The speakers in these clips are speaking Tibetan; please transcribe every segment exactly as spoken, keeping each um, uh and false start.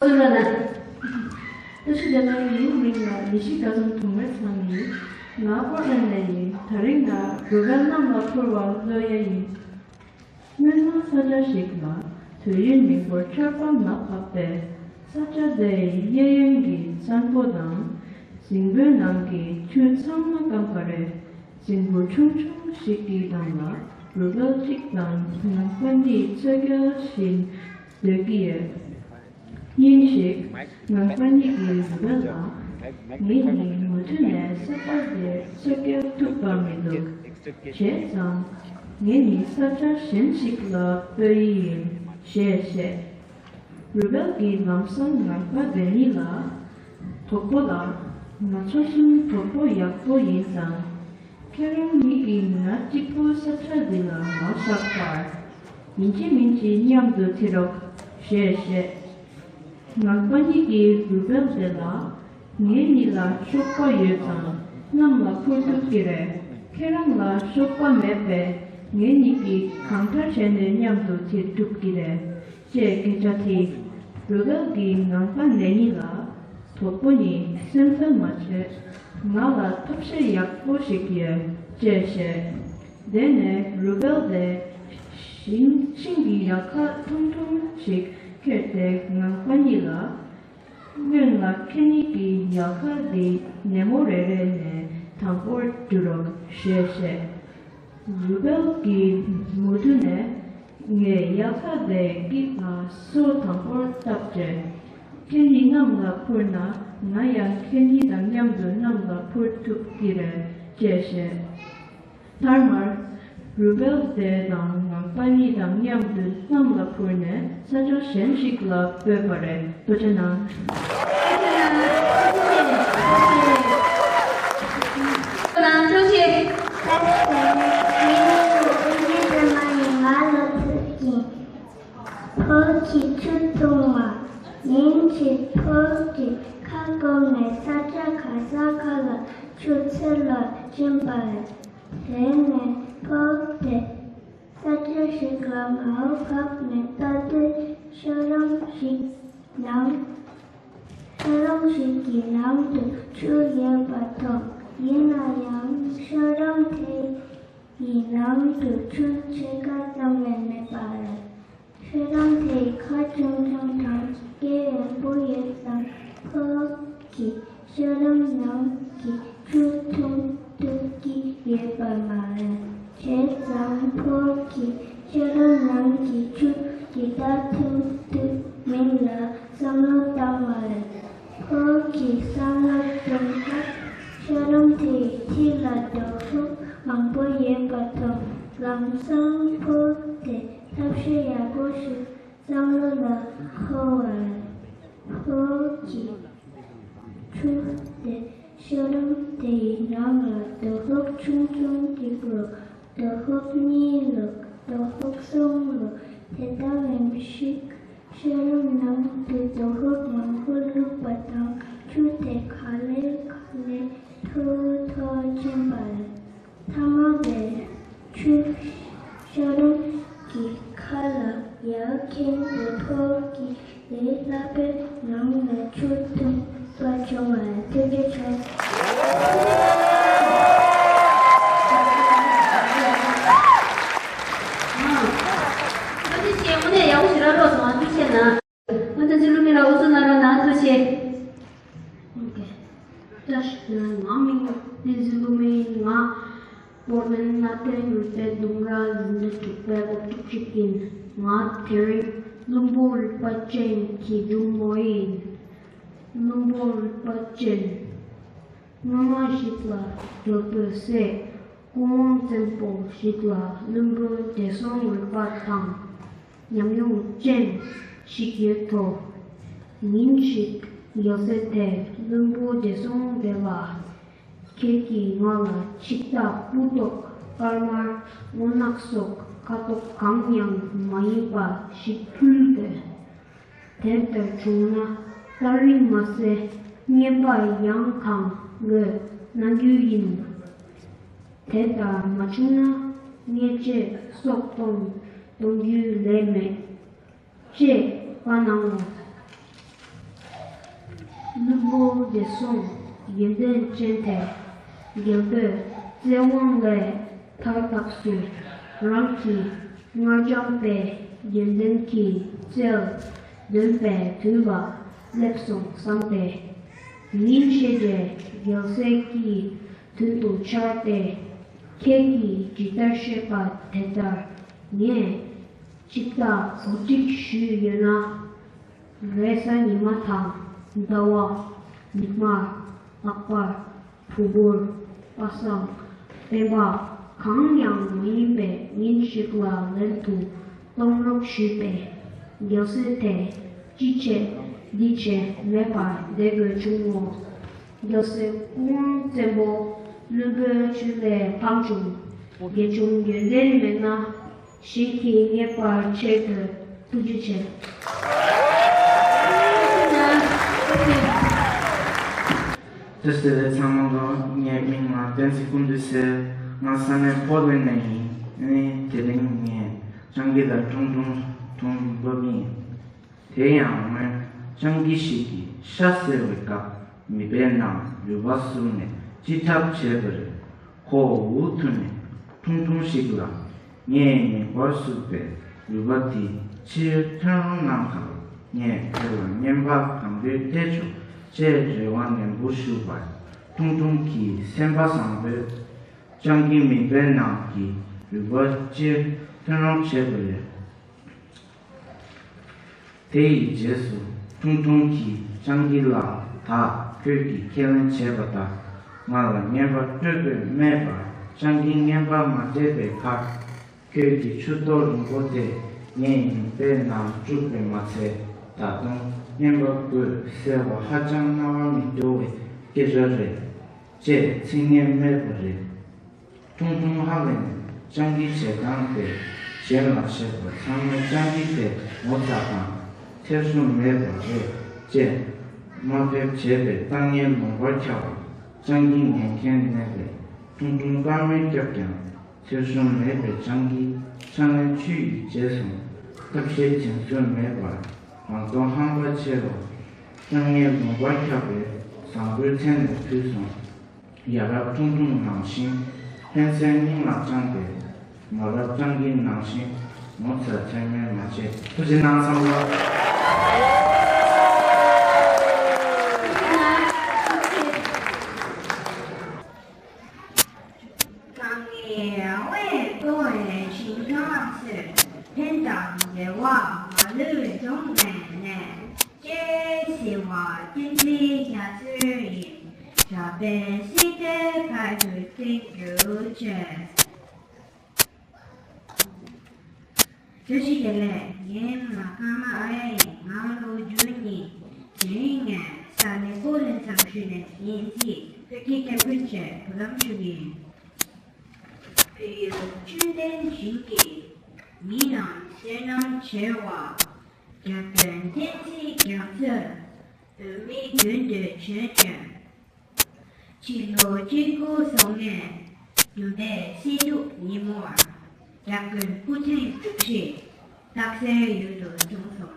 སུ་ལ་ན། བཀྲ་ཤིས་བདེ་ལེགས། ངའི་མིང་ལ་ཡེ་ཤེས་དགའ་འཛོམས་དུང་མེར་ཚང་ཡིན། ང་ཕོར་ལེན་ནས་ཡིན། དེ་རིང་ང་རུས་སྦལ་གནམ་ལ་འཕུར་བ་གློད་ཡ་ཡིན། སྔོན་མ་ས་ཆ་ཞིག་ལ་དུས་ཡུན་རིང་པོར་ཆར་པ་མ་བབས་པས། ས་ཆ་དེའི་གཡས་གཡོན་གྱི་གཙང་པོ་དང་རྫིང་བུའི་ནང་གི་ཆུ་ཚང་མ་སྐམ་པ་རེད། རྫིང་བུ་ཆུང་ཆུང་ཞིག་གི་ནང་ལ་རུས་སྦལ་གཅིག་དང་ངང་པ་གཉིས་འཚོ་སྐྱེལ་བཞིན་སྡོད་ཀྱི་ཡོད། ཉིན་ཞིག་ངང་པ་གཉིས་ཀྱིས་རུས་སྦལ་ལ། ངེད་གཉིས་མུ་མཐུད་ནས་ས་ཆ་འདིར་འཚོ་སྐྱེལ་ཐུབ་པ་མི་འདུག་བྱས་ཙང་། ངེད་གཉིས་ས་ཆ་གཞན་ཞིག་ལ་སྤོ་ཡི་ཡིན་ཞེས་བཤད། རུས་སྦལ་གྱིས་ལམ་སང་ངང་པ་དེ་གཉིས་ལ། གྲོགས་པོ་ལགས། ང་ཚོ་གསུམ་གྲོགས་པོ་ཡག་པོ་ཡིན་ཙང་། ཁྱེད་རང་གཉིས་ཀྱིས་ང་གཅིག་པུ་ས་ཆ་འདི་ལ་མ་བཞག་པར། ཡིན་གཅིག་མིན་གཅིག་མཉམ་དུ་ཁྲིད་རོགས་ཞེས་བཤད། ངང་པ་གཉིས་ཀྱིས་རུས་སྦལ་དེ་ལ། ངེད་གཉིས་ལ་གཤོག་པ་ཡོད་ཙང་གནམ་ལ་འཕུར་ཐུབ་ཀྱི་རེད། ཁྱེད་རང་ལ་གཤོག་པ་མེད་པས་ངེད་གཉིས་ཀྱིས་གང་འདྲ་བྱས་ནས་མཉམ་དུ་ཁྲིད་ཐུབ་ཀྱི་རེད། ཅེས་སྐད་ཆ་དྲིས། རུས་སྦལ་གྱིས་ངང་པ་དེ་གཉིས་ལ། གྲོགས་པོ་གཉིས་སེམས་ཁྲལ་མ་བྱེད། ང་ལ་ཐབས་ཤེས་ཡག་པོ་ཞིག་ཡོད་ཅེས་བཤད། དེ་ནས་རུས་སྦལ་དེས་ཤིང་ཤིང་གི་ཡལ་ག་ཐུང་ཐུང་ཞིག་ཁྱེར་ཏེ་ངང་པ་གཉིས་ལ། སྔོན་ལ་ཁྱེད་གཉིས་ཀྱིས་ཡལ་ག་འདི་སྣེ་མོ་རེ་རེ་ནས་དང་པོར་འདྲུད་རོགས་ཞེས་བཤད། རུས་སྦལ་གྱིས་མུ་མཐུད་ནས། ངས་ཡལ་ག་དེ་དཀྱིལ་ལ་སོ་དང་པོར་བཏབ་རྗེས། ཁྱེད་གཉིས་གནམ་ལ་འཕུར་ན། ང་ཡང་ཁྱེད་གཉིས་དང་མཉམ་དུ་གནམ་ལ་འཕུར་ཐུབ་ཀྱི་རེད་ཅེས་བཤད། མཐའ་མར། རུས་སྦལ་དེ་དང་ངང་པ་གཉིས་དང་མཉམ་དུ་གནམ་ལ་འཕུར་ནས་ས་ཆ་གཞན་ཞིག་ལ་སྤོས་པ་རེད། ཐུགས་རྗེ་གནང་། ཐུགས་རྗེ་གནང་། ཐུགས་རྗེ་གནང་། ཐུགས་རྗེ། ཕོར་གྱིས་ཆུ་འཐུང་བ། ཉིན་ཞིག་ཕོར་གྱིས་ཁ་སྐོམ་ནས་ས་ཆ་ག་ས་ག་ལ་ཆུ་འཚོལ་ལ་ཕྱིན་པ་རེད། དེ་ནས་ཕོར་དེ་ས་ཆ་ཞིག་ལ་མར་བབས་ནས་ལྟ་དུས་ཤ་རམ་ཞིག་ནང་། ཤ་རམ་ཞིག་གི་ནང་དུ་ཆུ་ཡོད་པ་མཐོང་། ཡིན་ན་ཡང་ཤ་རམ་དེ་ཡི་ནང་དུ་ཆུ་ཕྱེད་ཀ་ཙམ་ལས་མེད་པ་རེད། ཤ་རམ་དེ་ཁ་ཆུང་ཆུང་དང་སྐེ་རིང་པོ་ཡོད་ཙང་ཕོར་གྱིས་ཤ་རམ་ནང་གི་ཆུ་འཐུང་ཐུབ་ཀྱི་ཡོད་པ་མ་རེད། བྱས་ཙང་ཕོར་གྱིས་ཤ་རམ་ནང་གི་ཆུ་ཇི་ལྟར་འཐུང་ཐུབ་མིན་ལ་བསམ་བློ་བཏང་བ་རེད། ཕོར་གྱིས་བསམ་བློ་གཏོང་སྐབས་ཤ་རམ་དེའི་འཁྲིས་ལ་རྡོ་ཧྲུག་མང་པོ་ཡོད་པ་མཐོང་། ལམ་སང་ཕོར་དེ་ཐབས་ཤེས་ཡག་པོ་ཞིག་བསམ་བློ་ལ་འཁོར་བ་རེད། ཕོར་གྱིས་ཆུ་དེ་ཤ་རམ་དེའི་ནང་ལ་རྡོ་ཧྲུག་ཆུང་ཆུང་གཅིག་བླུགས། རྡོ་ཧྲུག་གཉིས་བླུགས། རྡོ་ཧྲུག་གསུམ་བླུགས། དེ་ལྟ་བུའི་ཤིག་ཤ་རམ་ནང་དུ་རྡོ་ཧྲུག་མང་པོ་བླུགས་པ་དང་ཆུ་དེ་ག་ལེར་ག་ལེར་མཐོ་རུ་མཐོ་རུ་ཕྱིན་པ་རེད། མཐའ་མ་དེར་ཆུ་ཤ་རམ་གྱི་ཁ་ལ་ཡར་འཁྱེར་ཏེ་ཕོར་གྱི་ལས་སླ་པོའི་ངང་ནས་ཆུ་འཐུང་བ་བྱུང་བ་རེད། ཐུགས་རྗེ་ཆེ། ཨ། ཐུགས་རྗེ་ཆེ། དངོས་གནས་ཡག་པོ་ཞེ་དྲག་རོགས་སོང་། ཨ། ཐུགས་རྗེ་གནང་། ཨ། བསྟན་འཛིན་ཀླུ་མེ་ལགས་འུ་ཚོ་གནང་རོགས་གནང་། ཐུགས་རྗེ་ཆེ། ཨོ་ཁེ། བཀྲ་ཤིས་བདེ་ལེགས། ང་མིང་བསྟན་འཛིན་ཀླུ་མེ་ཡིན། ང་པོར་ལེན་མངའ་སྡེའི་རུས་སྦལ་ལྡུམ་ར་འཛིན་གྲྭ་དྲུག་པའི་སློབ་ཕྲུག་ཅིག་ཡིན། ང་དེ་རིང་བླུན་པོ་རིག་པ་ཅན་གྱི་སྒྲུང་ལོ་ཡིན། བླུན་པོ་རིག་པ་ཅན། སྔོན་མ་ཞིག་ལ་རྒྱལ་པོའི་སྲས་སྐུ་དབང་བཙན་པོ་ཞིག་ལ་བླུན་པོའི་བགྲེས་སོང་རིག་པ་དང་ཉམས་མྱོང་ཅན་ཞིག་ཡོད་དོ། ཉིན་ཞིག་རྒྱལ་སྲས་དེས་བླུན་པོ་བགྲེས་སོང་དེ་ལ། ཁྱེད་ཀྱིས་ང་ལ་ཆིབས་རྟ་སྤུ་མདོག་དཀར་དམར་སྔོ་ནག་སོགས་ཁ་དོག་གང་ཡང་མ་ཡིན་པ་ཞིག་ཕུལ་ཏེ། དེ་ལྟར་བྱུང་ན་སྟ་རེ་མ་ཟད་རྔན་པ་ཡང་གང་ལོས་གནང་རྒྱུ་ཡིན། དེ་ལྟར་མ་བྱུང་ན་བརྙས་བཅོས་སྲོག་གཏོང་གཏོང་རྒྱུ་ལས་མེད། ཅེས་བཀའ་གནང་ངོ་། པོ་བདེ་སྲུང་ཡོན་ཏན་ཅན་དེ། རྒྱལ་པོའི་བཙན་དབང་ལས་ཐར་ཐབས་སུ། རང་གི་སྔར་སྦྱངས་པའི་ཡོན་ཏན་གྱི་རྩལ། འདོན་པའི་དུས་ལ་སླེབས་སོང་བསམ་སྟེ། ཉིན་ཤས་རྗེས་རྒྱལ་སྲས་ཀྱི་མདུན་དུ་བཅར་ཏེ། ཁྱེད་ཀྱིས་ཇི་ལྟར་བཤད་པ་དེ་ལྟར་ངས་ཅིག་ལྟ་གོ་སྒྲིག་ཞུས་ཡོད་ན། རེས་གཟའ་ཉི་མ་དང་ཟླ་བ། མིག་དམར། ལྷག་པ། ཕུར་བུ། པ་སངས། སྤེན་པ། གང་ཡང་མ་ཡིན་པའི་ཉིན་ཞིག་ལ་ལན་དུ་གཏོང་རོགས་ཞུས་པས། རྒྱལ་སྲས་དེ་ཅི་བྱེད་འདི་བྱེད་མེད་པར་བསྡད་དགོས་བྱུང་ངོ་། རྒྱལ་སྲས་སྐུ་དབང་བཙན་པོ་བློན་པོའི་ཆོས་ལས་ཕམ་བྱུང་། དགེ་སྦྱོང་ཡོན་ཏན་མེད་ན། གཞན་གྱིས་ངེས་པར་ཆེད་དུ་ཐུགས་རྗེ་ཆེ། བཀྲ་ཤིས་བདེ་ལེགས་ཚང་མ་ལ། ངའི་མིང་ལ་བསྟན་འཛིན་ཀུན་འདུས་ཟེར། ང་ས་གནས་ཕོ་ལན་ནས་ཡིན། ཨ་ནི་དེ་རིང་ངས་སྤྱང་ཀི་ལ་ཁྲུང་ཁྲུང་ཁྲུང་འབབ་ཡིན། དེ་ཡང་སྔོན་སྤྱང་ཀི་ཞིག་གིས་ཤ་བཟས་པའི་སྐབས་མིད་པའི་ནང་རུས་པ་ཟུག་ནས་ཅི་ཐབས་བྱས་པ་རེད། ཁོ་འུ་ཐུག་ནས་ཁྲུང་ཁྲུང་ཞིག་ལ། ངས་མིད་པར་ཟུག་པའི་རུས་པ་དེ་ཕྱིར་ཐོན་རོགས་གནང་དང་། ངས་ཁྱེད་ལ་རྔན་པ་གང་འདོད་སྟེར་ཆོག་ཅེས་རེ་བ་ནན་པོ་ཞུས་པར། ཁྲུང་ཁྲུང་གིས་སེམས་པ་བཟང་པོས་སྤྱང་ཀིའི་མིད་པའི་ནང་གི་རུས་པ་ཕྱིར་ཐོན་རོགས་བྱས་པ་རེད། དེ་ཡི་རྗེས་སུ་ཁྲུང་ཁྲུང་གིས་སྤྱང་ཀི་ལ། ད་ཁྱོད་ཀྱིས་ཁས་ལེན་བྱས་པ་ལྟར་ང་ལ་རྔན་པ་སྤྲོད་དགོས་མེད་པར། སྤྱང་ཀིས་རྔན་པ་མ་སྤྲད་པའི་ཁར། ཁྱོད་ཀྱི་ཆུ་ཐོག་རིང་པོ་དེ་ངའི་མིད་པའི་ནང་བཅུག་པས་མ་ཚད། ད་དུང་རྔན་པ་དགོས་ཟེར་བ་ཧ་ཅང་རྣ་བར་མི་འགྲོ་བའི་སྐད་ཆ་རེད། ཅེས་ཚིག་ངན་སྨྲས་པ་རེད། ཁྲུང་ཁྲུང་ཧ་ལས་ནས་སྤྱང་ཀིའི་བྱེད་སྟངས་དེ་གཞན་ལ་བཤད་པ་ཚང་མས་སྤྱང་ཀི་དེ་ངོ་ཚ་དང་ཐེ་ཚོམ་མེད་པ་རེད་ཅེས་དམའ་འབེབས་བྱས་པས་ལྟ་ངན་ལུང་པར་ཁྱབ་པ། སྤྱང་ཀི་ཉན་མཁན་མེད་པས་ཁྲུང་ཁྲུང་དཀར་མོས་སྐྱོབ་ཀྱང་། ཐེ་ཚོམ་མེད་པའི་སྤྱང་ཀིས་ཕྱག་ལེན་ཆུ་ཡིས་བྱས་སོང་། ཐབས་ཤེས་དྲན་གསོ་མེད་པར་མང་གཙོ་ཧམ་པ་ཆེ་རུ། ལྟ་ངན་ལུང་པར་ཁྱབ་པས་བཟང་པོའི་མཚན་ནས་ཕུད་སོང་། ཡ་རབས་ཁྲུང་ཁྲུང་ནང་བཞིན་ཕན་སེམས་སྙིང་ལ་བཅངས་ཏེ། མ་རབས་སྤྱང་ཀི་ནང་བཞིན་ངོ་ཚ་ཚད་མེད་མ་བྱེད། ཐུགས་རྗེ་གནང་། བསམ་བློ། གང་ངེས་འོད་ཀོ་བའི་ཞིང་ཁམས་སུ། ཕན་དང་བདེ་བ་མ་ལུས་འབྱུང་བའི་གནས། ཅེས་ཟེར་བ་བསྟན་འཛིན་རྒྱ་མཚོ་ཡི་གྲགས་པའི་སྲིད་པའི་བར་དུ་བསྟན་གྱུར་ཅིག། བཀྲ་ཤིས་བདེ་ལེགས། ངའི་མིང་ལ་ཀརྨ་ཨ་ཡ་ཡིན། ང་ལོ་བཅུ་གཉིས། དེ་རིང་ངས་ས་གནས་ཀོ་ལན་ཚང་ཞུས་ནས་དབྱིན་ཇིའི་བོད་སྐད་སྐྱབས་མགོན་བྱས་བུ་ལམ་ཞུ་གི་ཡིན། བོད་ཡུལ་ཅུང་ལྡན་ཞིང་གི་མི་རྣམས་བསོད་ནམས་ཆེ་བ། རྒྱ་དཔོན་བསྟན་འཛིན་རྒྱ་མཚོས་བོད་མིའི་མདུན་དུ་བྱོན་བྱོན། སྤྱི་ལོ་གཅིག་དགུ་སོ་ལྔའི་བདུན་པའི་སྤྱི་གཙུག་ཉིན་མོར་རྒྱ་དཔོན་སྐུ་ཕྲེང་བཅུ་བཞི་སྟག་སེར་ཡུལ་དུ་བྱོན་སོང་།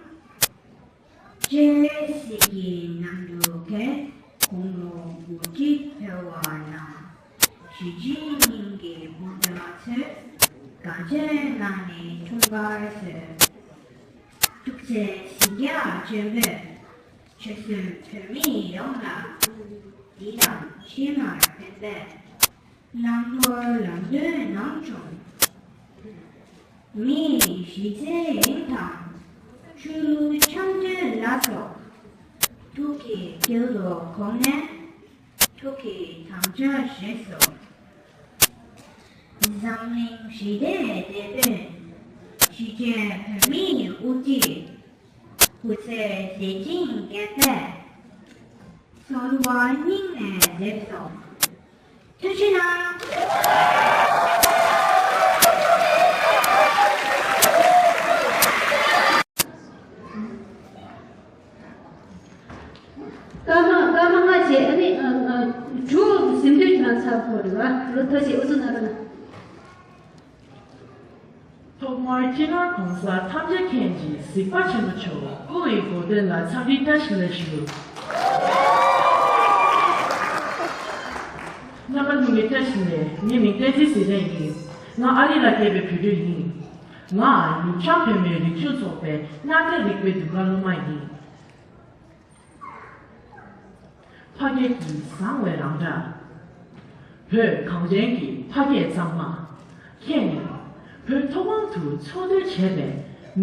སྤྱན་རས་གཟིགས་ཀྱི་ནམ་འགྲོ་གིས་དགུང་ལོ་དགུ་བཅུ་འཁོར་བ་ན། གཞིས་བྱེས་གཉིས་ཀྱི་སྤུན་ཟླ་ཚོས་དགའ་སྤྲོའི་ངང་ནས་འཁྲུངས་སྐར་བཟོས། ཐུགས་རྗེ་གཟིགས་རྒྱ་ཆེན་པོས། ཆོལ་གསུམ་བོད་མི་ཡོངས་ལ་འདི་དང་ཕྱི་མར་ཕན་པའི་བླང་དོར་ལམ་སྟོན་གནང་བྱུང་། མི་ཡི་གཞི་རྩའི་དབྱིངས་དང་ཆོས་ལུགས་འཆམ་མཐུན་ལ་སོགས། ཐུགས་ཀྱི་དཀྱིལ་དུ་དགོངས་ནས་ཐུགས་ཀྱི་དམ་བཅའ་བཞེས་སོ། འཛམ་གླིང་ཞི་བདེའི་དེད་དཔོན། གཞིས་བྱེས་བོད་མིའི་དབུ་ཁྲིད། སྐུ་ཚེ་མཛད་ཅིང་རྒྱས་པའི་གསོལ་བ་སྙིང་ནས་འདེབས་སོ། ཐུགས་རྗེ་གནང་། སྐར་མ་སྐར་མ་ལྔ་བྱས། ཨ་ནི་ཨ་ཨ་དྲུག་ཟིན་དུས་ཁྱེད་རང་ཚར་དགོས་རེད་བ། ལོ་ཐོ་བྱས་འུ་ཚོ་ན་ར་ན། ཐོག་མར་སྤྱི་ནོར་༸གོང་ས་༸ཐམས་ཅད་མཁྱེན་ཅིང་གཟིགས་པ་ཆེན་པོ་མཆོག་སྐུ་ཡི་གོ་སྟོན་ལ་འཚམས་འདྲིའི་བཀྲ་ཤིས་བདེ་ལེགས་ཞུ། རྣམ་པ་ལྷན་རྒྱས་བཀྲ་ཤིས་བདེ་ལེགས། ངའི་མིང་བསྟན་འཛིན་ཟེར་མཁན་ཡིན། ང་ཨ་རི་ལ་སྐྱེས་པའི་བོད་ཕྲུག་ཡིན། ང་ནུབ་བྱང་བོད་མིའི་རིག་གཞུང་ཚོགས་པའི་གནའ་དེང་རིག་པའི་ཟློས་གར་སློབ་མ་ཡིན། ཕ་སྐད་ཀྱི་བཟང་བའི་རང་སྒྲ། བོད་གངས་ཅན་གྱི་ཕ་སྐད་གཙང་མ། ཁྱེད་ནི་བོད་མཐོ་སྒང་དུ་འཚོ་སྡོད་བྱས་པའི་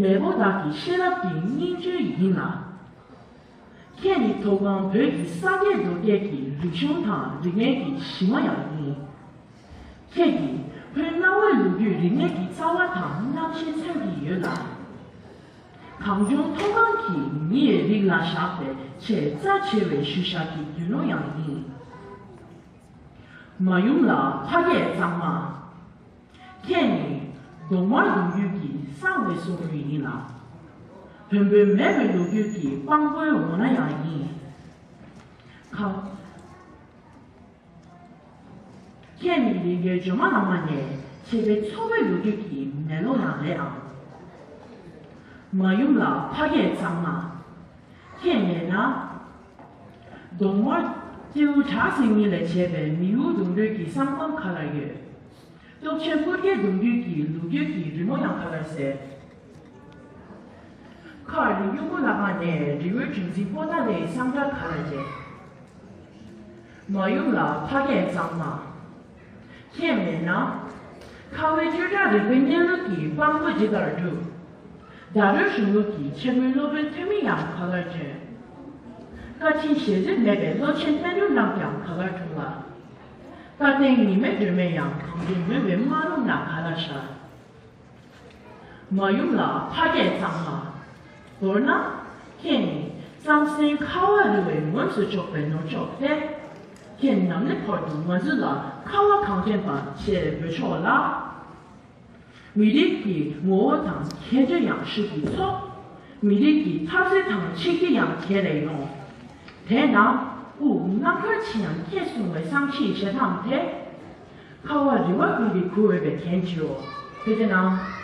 མེས་པོ་དག་གི་ཤེས་རབ་ཀྱི་སྙིང་བཅུད་ཡིན་ལ། ཁྱེད་ནི་མཐོ་སྒང་བོད་ཀྱི་ས་སྐྱེས་རྡོ་སྐྱེས་ཀྱི་རིག་གཞུང་དང་རིག་གནས་ཀྱི་གཞི་མ་ཡང་ཡིན། ཁྱེད་ཀྱིས་བོད་གནའ་བོའི་ལོ་རྒྱུས་རིག་གནས་ཀྱི་རྩ་བ་དང་རྣམ་ཤེས་མཚོན་གྱི་ཡོད་ལ། གངས་ལྗོངས་མཐོ་སྒང་གི་མིའི་རིགས་ལ་བཞག་པའི་ཆེས་རྩ་ཆེ་བའི་ཤུལ་བཞག་གི་རྒྱུ་ནོར་ཡང་ཡིན། མ་ཡུམ་ལགས་ཕ་སྐད་གཙང་མ། ཁྱེད་ནི་གདོང་དམར་གདུང་རྒྱུད་ཀྱི་གསང་བའི་སྲོག་རྒྱུན་ཡིན་ལ། བོན་པོའི་མེས་པོའི་ལོ་རྒྱུས་ཀྱི་དཔང་པོའི་འོ་ན་ཡང་ཡིན། ཁ། ཁྱེད་ནི་ལིང་གའི་ཇོ་མོ་གླང་མ་ནས་བྱེད་པའི་ཚོ་བའི་ལོ་རྒྱུས་ཀྱི་མེ་ལོང་ཡང་རེད་ཨང་། མ་ཡུམ་ལགས་ཕ་སྐད་གཙང་མ། ཁྱེད་མེད་ན། གདོང་དམར་སྤྲེའུ་བྲག་སྲིན་གཉིས་ལས་བྱས་པའི་མིའུ་གདུང་རུས་ཀྱི་བསམ་ཁམས་ག་ལ་ཡོད། སྟོབས་ཆེན་སྤུར་རྒྱལ་གདུང་རྒྱུད་ཀྱི་ལོ་རྒྱུས་ཀྱི་རི་མོ་ཡང་ག་ལ་གསལ། མཁར་གླིང་གཡུ་མོ་ལ་ཁང་ནས་རི་བོའི་གྲུ་འཛིན་པོ་ཏཱ་ལའི་བསམ་འཆར་ག་ལ་མཇལ། མ་ཡུམ་ལགས་ཕ་སྐད་གཙང་མ། ཁྱེད་མེད་ན། ཁ་བའི་བཅུ་ཕྲག་རིག་པའི་གནས་ལུགས་ཀྱི་དཔང་པོ་ཇི་ལྟར་བསྒྲུབ། ད་རུང་གཞུང་ལུགས་ཀྱི་ཆེན་མོའི་སློབ་དཔོན་ཐོན་མི་ཡང་ག་ལ་བྱོན། བཀའ་དྲིན་གཞལ་མཛོད་མེད་པའི་བློ་ཆེན་བསྟན་འགྲོ་རྣམས་ཀྱང་ག་ལ་འཁྲུངས་ལ། བཀའ་བསྟན་ཉི་མའི་སྒྲོན་མེ་ཡང་གངས་ལྗོངས་མུན་པའི་སྨག་རུམ་ན་ག་ལ་ཤར། མ་ཡུམ་ལགས་ཕ་སྐད་གཙང་མ། མདོར་ན། ཁྱེད་ནི་རྩམ་ཟན་ཁ་བ་རི་བའི་ངོས་སུ་འཇོག་པའི་ནོར་མཆོག་སྟེ། ཁྱེད་ནམ་གནས་བར་དུ་ང་ཚོ་ལ་ཁ་བ་གངས་ཅན་པ་ཞེས་འབོད་ཆོག་ལ། མི་རིགས་ཀྱི་ངོ་བོ་དང་ཁྱད་ཆོས་ཡང་ཤུགས་ཀྱིས་འཚོ། མི་རིགས་ཀྱི་འཐབ་རྩོད་དང་ཆིག་སྒྲིལ་ཡང་གལ་ལས་ཡོང་། དེས་ན་དབུགས་རྣམ་དཀར་ཆེ་ཡང་སྐད་སྲུང་བའི་བསམ་ཤེས་བཞེས་སྟངས་དེ། ཁ་བ་རི་བ་ཀུན་གྱིས་གུས་འོས་པའི་འགན་བྱོས། ཐུགས་རྗེ་གནང་།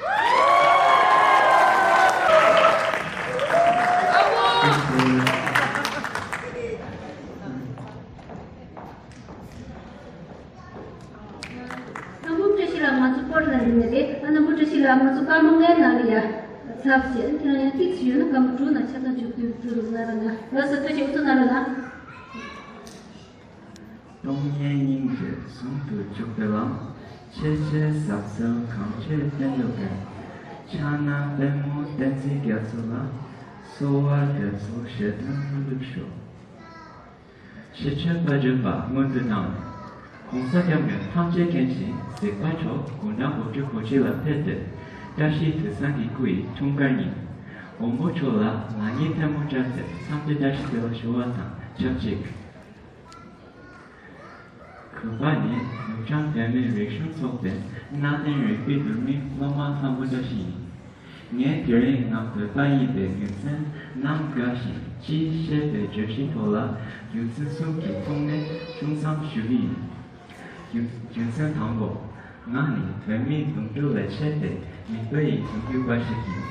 རྣམ་པ་བཀྲ་ཤིས་ལགས་ང་ཚོ་པོར་ལ་འདི་ནས་རེད། ཨ་རྣམ་པ་བཀྲ་ཤིས་ལགས་ང་ཚོ་སྐར་མ་ལྔའི་ནང་ལ་ཡ་ཚབ་བྱས། ཨ་ཁྱེད་རང་ཡང་ཏིག་ཙམ་ཡོད་ན་སྐར་མ་དྲུག་ནང་ཆ་ཚང་མཇུག་བསྡུ་བསྡུ་རུག་ང་རང་ང་ལ་ས་ཐོ་ཞིག་འུ་ཚོ་ནང་ལ་ན། སྟོང་ཉིད་སྙིང་རྗེ་ཟུང་དུ་འཇུག་པའི་ལམ། ཆེས་ཆེར་ཟབ་གསལ་གངས་ཆེན་བསྟན་འགྲོ་མགོན། ཕྱག་ན་པདྨོ་བསྟན་འཛིན་རྒྱ་མཚོ་ལ། གསོལ་བ་འདེབས་སོ་བཞེད་དོན་ལྷུན་གྲུབ་ཤོག །ཕྱི་ཕྱོགས་པ་བརྗོད་པ་སྔོན་དུ་བཏང་། ༸གོང་ས་༸སྐྱབས་མགོན་ཐམས་ཅད་མཁྱེན་ཅིང་གཟིགས་པ་མཆོག་དགུང་གྲངས་དགུ་བཅུ་གོ་གཅིག་ལ་ཕེབས་ཏེ། བཀྲ་ཤིས་དུས་བཟང་གི་སྐུ་ཡི་འཁྲུངས་སྐར་ཉིན། མགོན་པོ་མཆོག་ལ་ལག་གཉིས་ཐལ་མོ་སྦྱར་ཏེ་འཚམས་འདྲི་བཀྲ་ཤིས་བདེ་ལེགས་ཞུ་བ་དང་ཆབས་ཅིག །གུས་པ་ནི་ནུབ་བྱང་བོད་མིའི་རིག་གཞུང་ཚོགས་པའི་གནའ་དེང་རིག་པའི་བསྡུར་མིན་སློབ་མ་ལྷ་མོ་བཀྲ་ཤིས་ཡིན། ངས་དེ་རིང་ང་བོད་པ་ཡིན་པའི་རྒྱུ་མཚན་རྣམས་དགའ་ཞིང་ཅིས་ཤེས་པའི་བརྗོད་གཞིའི་ཐོག་ལ་རྒྱུ་མཚན་གསུམ་གྱི་ཐོག་ནས་ཅུང་ཙམ་ཞུ་གི་ཡིན། རྒྱུ་རྒྱུ་མཚན་དང་པོ། ང་ནི་བོད་མིའི་གདུང་རྒྱུད་ལས་མཆེད་པའི་མི་བོད་ཡིན་གདུང་རྒྱུད་པ་ཞིག་ཡིན།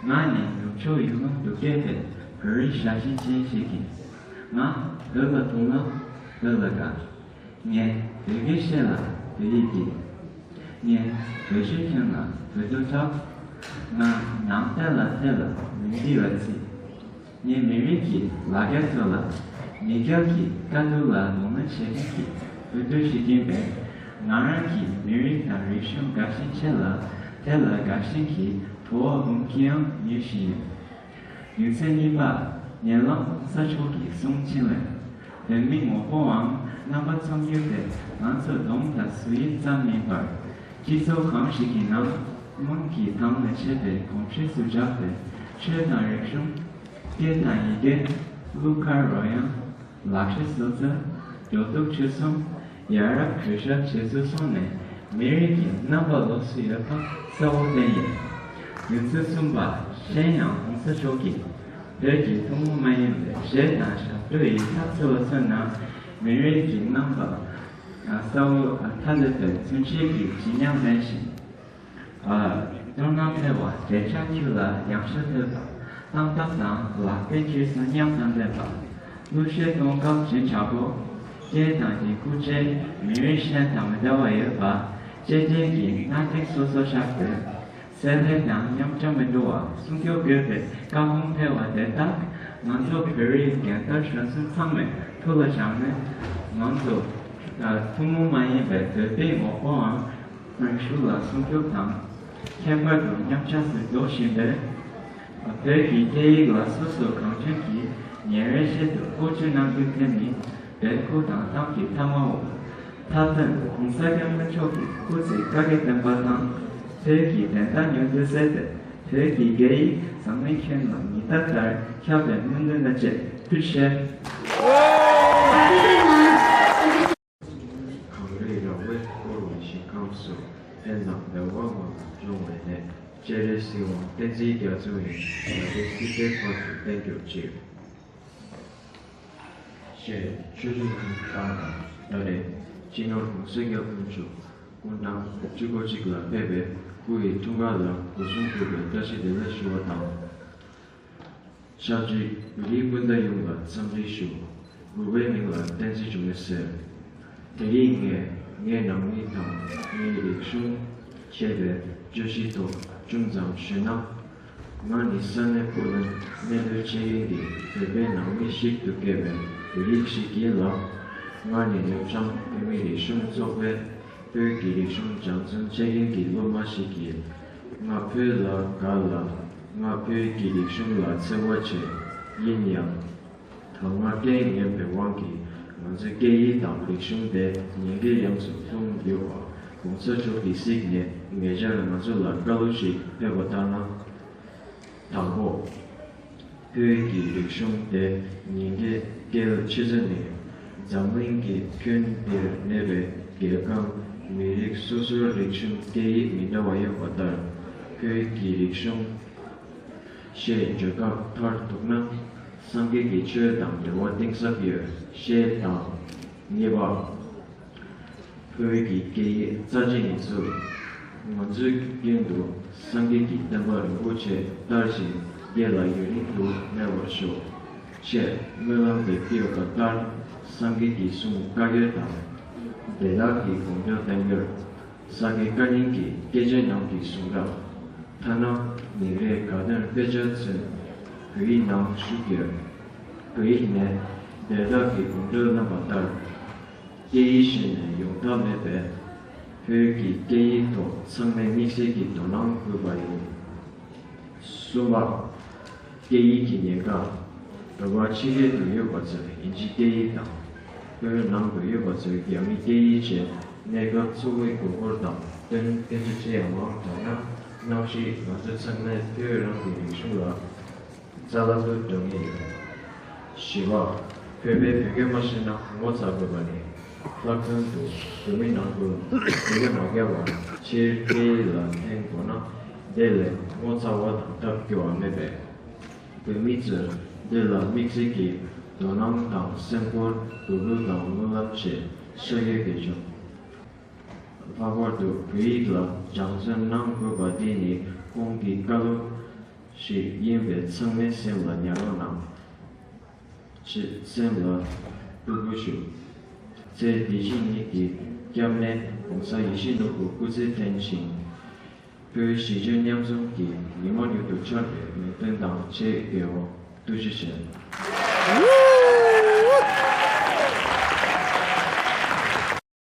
ང་ནི་ནུབ་ཕྱོགས་ཡུལ་ལུང་དུ་སྐྱེས་པའི་བོད་རིགས་ཤ་ཞེན་ཅན་ཞིག་ཡིན། ང་བོད་ལ་དུངས་ལ་བོད་ལ་དགའ། ངས་བོད་སྐད་བཤད་ལ་བོད་ཡིག་གི། ངས་བོད་གཞས་མཁྱེན་ལ་བོད་ཐུགས་ཐག །ང་ནང་བསྟན་ལ་དད་ལ་ལུས་འདི་ལ་བརྩི། ངས་མི་རིགས་ཀྱི་ལ་རྒྱ་མཚོ་ལ། མི་རྒྱལ་གྱི་དཀའ་སྡུག་ལ་གདོང་ལེན་བྱེད་མཁན་གྱི་བོད་ཕྲུག་ཞིག་ཡིན་པས། ང་རང་གི་མི་རིགས་དང་རིག་གཞུང་དགའ་ཞེན་ཆེ་ལ་དེ་ལ་དགའ་ཞེན་གྱི་དུ་བ་འབུམ་གྱིས་ཡང་མྱུལ་བཞིན་ཡོད། རྒྱུ་མཚན་གཉིས་པ། ཉེ་ལམ་གོང་ས་མཆོག་གིས་གསུངས་ཕྱིན་ལས། བོད་མི་ངོ་བོའང་རྣམ་པ་ཚོར་རྒྱུ་དེ་ང་ཚོ་གདོང་དང་གཟུགས་དབྱིབས་ཙམ་མིན་པར། སྤྱི་ཚོགས་གང་ཞིག་གི་ནང་སྔོན་གྱི་དང་ལས་མཆེད་པའི་གོམས་གཤིས་སུ་འཇགས་པའི་ཆོས་དང་རིག་གཞུང་། སྐད་དང་ཡི་གེ། གླུ་གར་རོལ་དབྱངས། ལག་ཤེས་སོ་སོ། འགྲོ་འདུག་སྤྱོད་གསུམ། ཡ་རབས་གུས་ཞབས་བྱེད་ཚུལ་སོགས་ནས་མི་རིགས་ཀྱི་རྣམ་པ་ལོགས་སུ་ཡོད་པ་གསལ་བོ་བསྟན་ཡོད། རྒྱུ་མཚན་གསུམ་པ། གཞན་ཡང་གོང་ས་མཆོག་གིས་བོད་ཀྱི་ཐུན་མོང་མ་ཡིན་པའི་གཞས་དང་ཞབས་བྲོ་ཡི་ཐབས་འཚོལ་བ་ཚོའི་ནང་མི་རིགས་ཀྱི་རྣམ་པ་གསལ་བོ་མཐའ་ཀླས་པའི་མཚོན་བྱེད་ཀྱི་བརྗིད་ཉམས་ལྡན་ཞིང་། མདོར་ན་ཕལ་བ་འདོད་ཆགས་ཁྱོད་ལ་ཡང་ཤ་ཐོབ་པ། གཏམ་ཐབས་དང་ལག་པའི་འཁྱེར་ས་ཉམས་དང་ལྡན་པ། གླུ་གཞས་གཏོང་སྐབས་བྱིན་ཆགས་པོ། སྐད་དང་གི་སྐུ་ཕྱྭའི་མི་རིགས་གཞན་དང་མི་འདྲ་བ་ཡོད་པ། ཅེ་ཅེ་གི་གནའ་དེང་སོ་སོ་བཞག་སྟེ། བསྲེ་ལྷད་དང་མཉམ་འབྲེལ་མི་འགྲོ་བ་སྲུང་སྐྱོབ་དགོས་པའི་བཀའ་དགོངས་ཕེབས་པ་དེ་དག་ང་ཚོ་བོད་རིགས་རྒན་དར་གཞོན་གསུམ་ཚང་མས་ཐུགས་ལ་བཞག་ནས། ང་ཚོ་ཐུན་མོང་མ་ཡིན་པའི་བོད་པའི་ངོ་བོའམ་རང་ཤུགས་ལ་སྲུང་སྐྱོབ་དང་། ཁྱད་པར་དུ་མཉམ་ཆགས་སུ་འགྲོ་བཞིན་པའི་བོད་ཀྱི་སྐད་ཡིག་ལ་སོ་སོ་གང་འཇོན་གྱིས་ཉིན་རེ་བཞིན་དུ་བཀོལ་སྤྱོད་གནང་རྒྱུ་དེ་ནི་བོད་སྐུ་དང་གཏམ་གྱི་ཐ་མའོ། མཐའ་དོན་༸གོང་ས་༸སྐྱབས་མགོན་མཆོག་གིས་སྐུ་ཚེ་བསྐལ་བརྒྱར་བརྟན་པ་དང་། བོད་ཀྱི་བདེན་མཐའ་མྱུར་དུ་གསལ་ཏེ། བོད་ཀྱི་སྐད་ཡིག་འཛམ་གླིང་ཁྱོན་ལ་ཉི་ཟླ་ལྟར་ཁྱབ་པའི་སྨོན་འདུན་དང་བཅས་ཕུལ་ཞེས། གངས་རིའི་ར་བས་བསྐོར་བའི་ཞིང་ཁམས་སུ། ཕན་དང་བདེ་བ་མང་དུ་འབྱུང་བའི་གནས། སྤྱན་རས་གཟིགས་དབང་བསྟན་འཛིན་རྒྱ་མཚོ་ཡི། ཡབ་སྲས་སྲིད་པའི་དཔལ་དུ་བརྟན་གྱུར་ཅིག་ཞེས་ཆོས་འབྱུང་གི་བཏང་ནས། ད་རེས་སྤྱི་ནོར་༸གོང་ས་༸སྐྱབས་མགོན་མཆོག་སྐུ་འཁྲུངས་བཅུ་གོ་གཅིག་ལ་ཕེབས་པའི་སྐུ་ཡི་འཁྲུངས་སྐར་ལ་སྒོ་གསུམ་གུས་པས་བཀྲ་ཤིས་བདེ་ལེགས་ཞུ་བ་དང་། ཆབས་ཅིག་བོད་རིགས་སྤུན་ཟླ་ཡོངས་ལ་འཚམས་འདྲི་ཞུ། གུས་པའི་མིང་ལ་བསྟན་འཛིན་འབྱུང་གནས་ཟེར། དེ་རིང་ངས་ངའི་ནང་མི་དང་ངའི་རིག་གཞུང་ཞེས་པའི་བརྗོད་གཞིའི་ཐོག་ཅུང་ཙམ་ཞུས་ན། ང་ནི་ས་གནས་པོ་ལན་གནས་སྡོད་བྱེད་མཁན་གྱི་བོད་པའི་ནང་མི་ཞིག་ཏུ་སྐྱེས་པའི་བོད་རིགས་ཤིག་ཡིན་ལ། ང་ནི་ནུབ་བྱང་བོད་མིའི་རིག་གཞུང་ཚོགས་པའི་བོད་ཀྱི་རིག་གཞུང་སྦྱང་བརྩོན་བྱེད་མཁན་གྱི་སློབ་མ་ཞིག་ཡིན། ང་བོད་ལ་དགའ་ལ། ང་བོད་ཀྱི་རིག་གཞུང་ལ་བརྩེ་བ་ཆེ། ཡིན་ཡང་། ད་སྔ་རྐྱེན་ངན་པའི་དབང་གིས་ང་ཚོའི་སྐད་ཡིག་དང་རིག་གཞུང་དེ་ཉེན་ཁའི་གཡང་སར་ལྷུང་ཡོད་པ་༸གོང་ས་མཆོག་གིས་གཟིགས་ནས་ཉེ་ཆར་ང་ཚོ་ལ་བཀའ་སློབ་ཞིག་ཕེབས་པ་ལྟར་ན། དང་པོ། བོད་ཀྱི་རིག་གཞུང་དེ་ཉེན་ཁའི་སྐད་ཆེ་ས་ནས་འཛམ་གླིང་གི་ཁྱོན་འདིར་གནས་པའི་རྒྱལ་ཁམས་མི་རིགས་སོ་སོའི་རིག་གཞུང་སྐད་ཡིག་མི་འདྲ་བ་ཡོད་པ་ལྟར། བོད་ཀྱི་རིག་གཞུང་ཞེས་བརྗོད་སྐབས་མཐར་གཏུགས་ན། སངས་རྒྱས་ཀྱི་ཆོས་དང་འབྲེལ་བ་གཏིང་ཟབ་ཡོད་ཞེས་དང་། གཉིས་པ། བོད་ཀྱི་སྐད་ཡིག་རྩ་ཆེན་ཡིན་ཚུལ། ང་ཚོའི་རྒྱུན་དུ་སངས་རྒྱས་ཀྱི་བསྟན་པ་རིན་པོ་ཆེ་དར་ཞིང་རྒྱས་ལ་ཡུན་རིང་དུ་གནས་པར་ཤོག་ཅེས་སྨོན་ལམ་དེ་ཕུལ་བ་ལྟར། སངས་རྒྱས་ཀྱི་གསུང་བཀའ་འགྱུར་དང་། དེ་དག་གི་དགོངས་དོན་བསྟན་འགྱུར། ས་དགེ་བཀའ་རྙིང་གི་སྐད་ཆ་རྣམས་ཀྱི་གསུང་རབ། ཐ་ན་ཉིན་རེའི་དགའ་སྟོན་དཔེ་ཆ་ཚུན་བོད་ཡིག་ནང་བཞུགས་ཡོད། བོད་ཡིག་ནས་དེ་དག་གི་དགོངས་དོན་བསྣམས་པ་ལྟར། སྐད་ཡིག་གཞན་ནས་ཡོང་ཐབས་མེད་པས། བོད་ཀྱི་སྐད་ཡིག་ཐོག་ཚང་མས་དམིགས་བསལ་གྱི་དོ་སྣང་དགོས་པ་ཡིན། གསུམ་པ། སྐད་ཡིག་གི་ཉེན་ཁ། བོད་པ་ཕྱི་རྒྱལ་དུ་ཡོད་པ་ཚོས་དབྱིན་ཇིའི་སྐད་ཡིག་དང་། བོད་ནང་དུ་ཡོད་པ་ཚོས་རྒྱ་མིའི་སྐད་ཡིག་བཅས་གནས་སྐབས་འཚོ་བའི་དགོས་མཁོར་དང་བསྟུན་སྐད་ཆ་བཤད་ཡ་མང་དྲགས་ན། ནམ་ཞིག་ང་ཚོ་ཚང་མས་བོད་རང་གི་རིག་གཞུང་ལ་རྩ་བརླག་ཏུ་འགྲོ་ངེས་ཡོད། བཞི་པ། བོད་པས་བོད་སྐད་མ་ཤེས་ན་ངོ་ཚ་དགོས་པ་ནི། ལྷག་དོན་དུ་བོད་མི་ནང་ཁུལ་བོད་སྐད་མ་བརྒྱབ་པར་ཕྱིའི་སྐད་ཡིག་ལ་འཐེན་དགོས་ན། དེ་ལས་ངོ་ཚ་བ་དང་ཐབས་སྐྱོ་བ་མེད་པས། བོད་མི་ཚོས་འདི་ལ་དམིགས་བསལ་གྱི་དོ་སྣང་དང་སེམས་ཁུར་འབོད་སྐུལ་དང་སྨོན་ལམ་བཅས་ཤ་ཡོད་པའི་བྱུང་། ལྷག་པར་དུ་བོད་ཡིག་ལ་སྦྱང་བརྩོན་གནང་དགོས་པ་འདི་ནི་ཁོང་གི་བཀའ་སློབ་ཞིག་ཡིན་པས་ཚང་མས་སེམས་ལ་ཉར་རོགས་གནང་། ཅེས་སེམས་ལ་སྤུ་སྤུ་ཞུ། ཚེ་འདི་ཕྱི་གཉིས་ཀྱི་སྐྱབས་གནས་༸གོང་ས་ཡིད་བཞིན་ནོར་བུ་སྐུ་ཚེ་བརྟན་ཞིང་། བོད་གཞིས་བྱེས་མཉམ་འཛོམས་ཀྱི་ཉི་མ་མྱུར་དུ་འཆར་བའི་སྨོན་འདུན་དང་བཅས་དགེ་བ་ཐུགས་རྗེ་ཆེ།